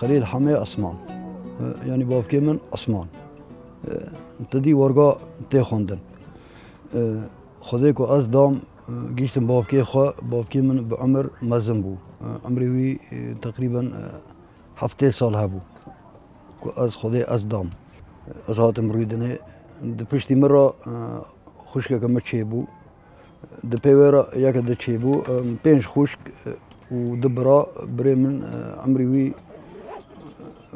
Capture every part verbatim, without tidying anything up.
Xelîl Hemê Esman. E, yanî bavkê min Esman. E, Ti dî warga tê xwendin. E, Xwedê ku ez dam, e, gihîştim bavkê xwe, bavkê min bi umir mezin bû. E, umrê wî, e, teqrîben, e, heftê sal hebû ku ez Xwedê ez dam. Ez hatim Rûdinê. Di piştî min re, e, xwişkeke min çêbû. Di pê wê re yeke di çêbû. Em, pênc xwişk, e, û du bira, birê min, e, emrî wî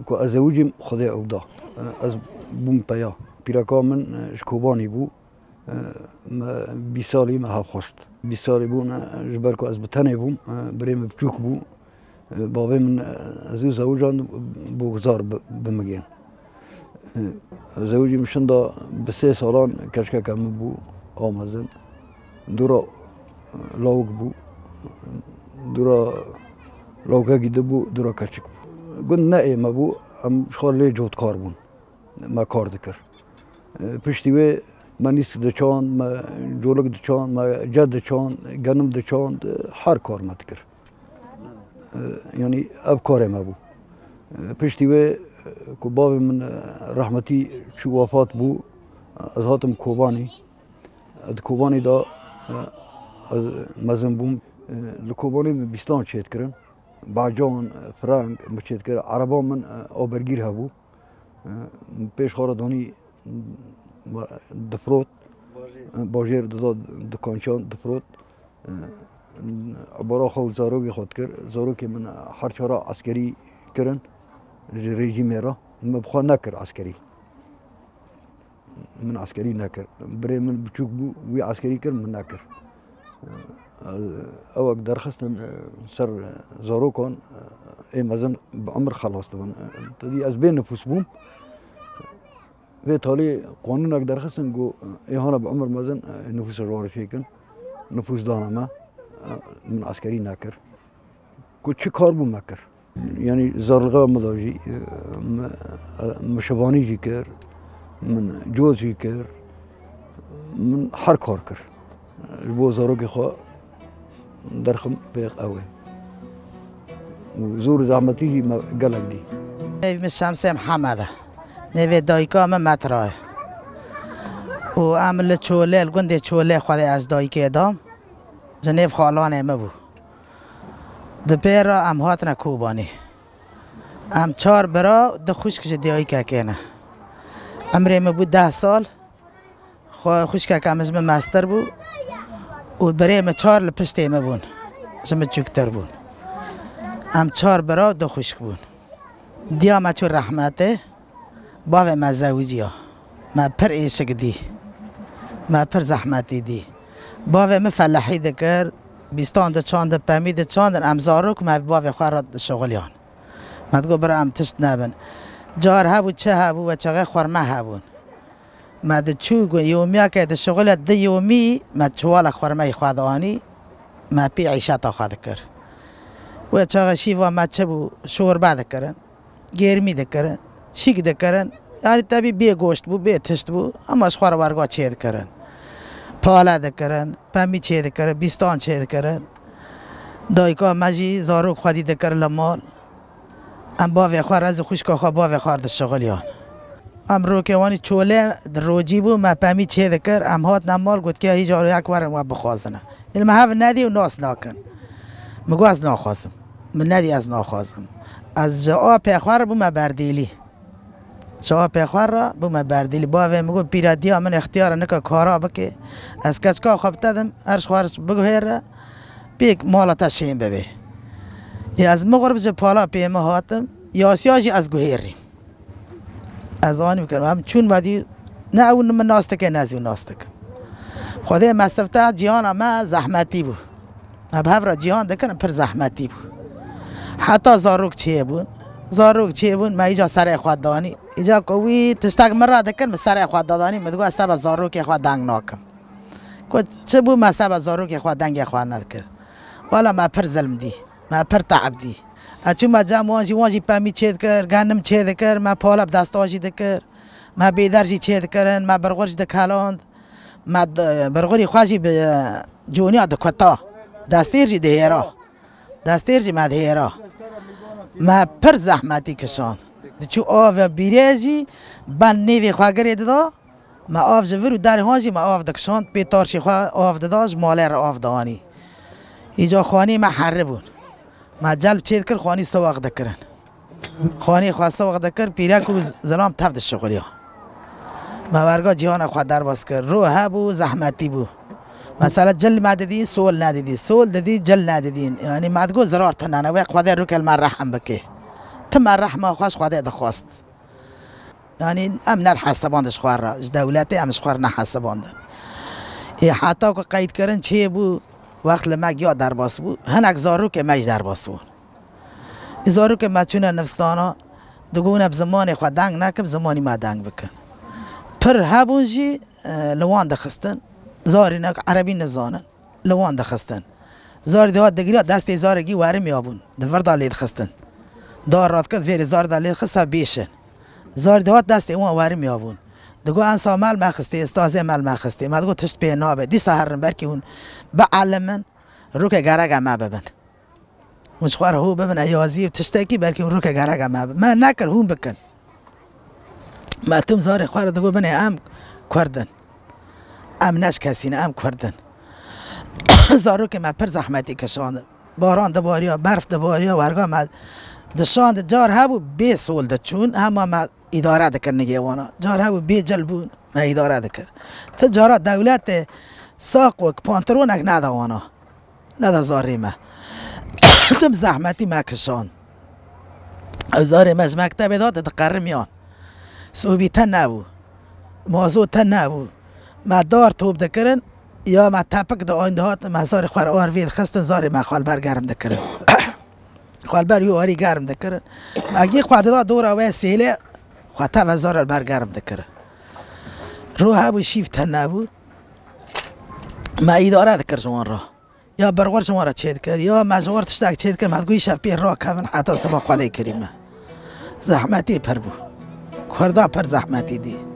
ku ez zewicîm, Xwedê ew da. E, ez bûm peya. Pîreka min, e, ji Kobanî bû. E, me bîst salî me hev xwest. Bîst salî bûn, e, ji ber ku ez bi tenê bûm, e, birê min biçûk bû. E, bavê min, e, ez û zewicand bû gizar bi, bi min yên. E, zewicî min şinda bi sê salan keçkeke min bû, a mezin. Dûra, e, lawik bû. Dûra lawikekî din bû, dûra keçik bû. Gund ne ê me bû, em ji xwe lê cotkar bûn. Me kar dikir. E, piştî wê me nîsk diçand, me colik diçand, me ce diçand, genim diçand, e, her kar me dikir. E, yanî ev karê me bû. E, piştî wê, e, ku bavê min, e, rehmetî çû wefat bû, ez hatim Kobanî. Di Kobanî de, e, ez mezin bûm. E, li Kobanî min bîstan çêdikirin. Bacan, e, fireng min çêdikir. Ereba min, e, abergîr hebû. E, Pêş xwe re danî, e, difrot. Bajêr. E, bajêr dida dikançiyan difrot. E, Ebara xwe û zarokê xwe dikir. Zarokê min her çara eskerî kirin ji rejîmê re. Min bi xwe nekir eskerî. Min eskerî nekir. Birê min biçûk bû, wî eskerî kir, min nekir. Ew ek derxistin, e, ser, e, zarokan, e, ê mezin bi umir xelas dibin. E, Te dî ez bê nifûs bûm. Vê talî qanûnek derxistin ku, e, ê hana bi umir mezin, e, nifûsa ji wan re çêkin. Nifûs dane me. E, Min eskerî nekir. Ku çi kar bû me kir. Yanî zarlixa min de jî, e, min, e, min şivanî jî kir, min cot jî kir, min her kar kir. Ji bo zarokê xwe derxim pêx ew e. Û zor û zehmetî jî me gelek dî. Nêvê min Şemsê Mihemed e. Nêvê dayika min Metra ye. Û em li Çolê, li gundê Çolê Xwedê ez dayikê dam. Ji nêv xalanê min bû. Di pê re em hatine Kobanî. Em çar bira, du xwişk ji dayikekê ne. Emrê min bû deh sal. Xwe, xwişkeke min ji min mestir bû û birê min çar li piştê min bûn. Ji min çûktir bûn. Em çar bira û du xwişk bûn. Diya me çû rehmetê. Bavê me zewiciya. Me pir êşik dî. Me pir zehmetî dî. Bavê min felehî dikir, bîstan diçandin, pemî diçandin, em zarok me bi bavê xwe re dişixuliyan. Me digot, bira em tişt nebin. Car hebû, çi hebû, we çaxê xurme hebûn. Me diçû ku yomiyeke dişixuliya, di yomî me çiwalek xurmeyê xwe dianî, me pê îşeta xwe dikir. We çaxê şîva me çi bû, şorbe dikirin. Gêrmî dikirin, çîk dikirin. Yanî tevî bê goşt bû, bê tişt bû, ama ji xwe re werga çê dikirin. Pale dikirin, pemî çê dikirin, bîstan çê dikirin. Dayika me jî zarok xwedî dikirin li mal. Em bavê xwe re, ez û xwişka xwe bavê xwe re dişixuliyan. Em rokê wanî çolê di rocî bû, me pemî çê dikir, em hatin mal, gotiye hî caro yek werin we bixwazine. Ê li me hev nedî û nas nakin. Min got ez naxwazim. Min nedî ez naxwazim. Ez ji apê xwe re bûme berdêlî. Ji apê xwe re bûme berdêlî. Bavê min got, pîra diya min, extiyar e, nika kara bike. Ez keçika xwe bi te dim, her ji xwe re biguhêre. Pêk mala te şên bibe. Ê ez mixurib ji pala pê min hatim. Yasiya jî ez guhêrîm. Ez anî bikim. Em çûn me dî, ne ew min nas dike, ne ez wî nas dikim. Xwedê me sifte cîhana me zehmetî bû. Me bi hev re cîhan dikirin, pir zehmetî bû. Heta zarok çêbûn. Zarok çêbûn, me îca serê xwe danî. Îca ku wî tiştek min re dikir, min serê xwe dadanî, min digot, ez seba zarokê xwe deng nakim. Ku çi bû, me seba zarokê xwe dengê xwe nedikir. Wela me pir zilm dî, me pir teeb dî. Ez çûme cem wan jî, wan jî pemî çê dikir, genim çê dikir, me pala bi desta jî dikir, me bêder jî çê dikirin, me birxur jî dikeland, me d-, birxurî xwe jî bi, e, cûniya dikuta, destêr jî dihêra, destêr jî me dihêra. Me pir zehmetî kişand. Diçû ava bîrê jî ben nêvê xwe girê dida. Me av ji vir û derê han jî me av dikişand. Pê tarşê xwe av dida, ji malê re av dianî. Îca xanî me heribûn. Me celb çê dikir, xanî siwaq dikirin. Xanî xwe siwaq dikir, pîrek û zilam tev dişixuliya. Me werga cîhana xwe derbas kir. Ro hebû, zehmetî bû. Mesela cil me didî, sol nedidî. Sol didî, cil nedidîn. Yanî me digot zirar tune ne. Wê Xwedê rûkê li me rehm bike. Ti me rehma xwe ji Xwedê dixwest. Yanî em nedihesibandin ji xwe re, ji dewletê em ji xwe re nehesibandin. Ê heta ku qeydkirin çêbû, wext li me giya derbas bû, hinek zarokê me jî derbas bûn. Ê zarokê me çûne nivistana, digot hûn ê bi zimanê xwe deng nekin, bi zimanî me deng bikin. Pir hebûn jî, e, li wan dixistin, zarî ne, erebî nizanin, li wan dixistin. Zarî dihat digiriya, destê zarê gî werimî abûn, di vir de lê dixistin. Dar radikir, vêrê zarê de lê dixist, sa bêşin. Zarî dihat destê wan werimî abûn. Digot, ensa me li me xistê, stazê me li me xistê. Me digot, tişt pê nabe. Dîsa herin, belkî hûn bielimin, rûkê gereke me bibin. Hûn ji xwe re hû bibin, e yazî û tiştekî, belkî hûn rûkê gereke me bibin. Me nekir, hûn bikin. Me tim zarê xwe re digot, binê em Kurd in. Em ne ji kesî ne, em Kurd in. Zarokê me pir zehmetî kişand. Baran dibariya, berf dibariya, werga me dişand. Car hebû bê sol diçûn, hema me îdare dikir nigê wana. Car hebû bê cil bûn, me îdare dikir. Ti cara dewletê saqok, pantironek neda wana. Neda zarê me. Tim zehmetî me kişand. Ew zarê me ji mektebê de diqerimiyan. Sobî te nebû. Mazo te nebû. Me dar top dikirin, ya me tepik de ayn dihat, me zarê xwe re ar vê dixistin, zarê me xwe li ber germ dikirin. Xwe li ber wî arî germ dikirin. Me gî xwe dida dora wê sêlê, xwe teve zar li ber germ dikirin. Ro hebû, şîv te nebû. Me îdare dikir ji wan re. Ya berwer ji wan re çê dikir, ya me ji wan re tiştek çê dikir, me digot, şev pê rakevin heta siba Xwedê kirî me. Zehmetî pir bû. Kurda pir zehmetî dî.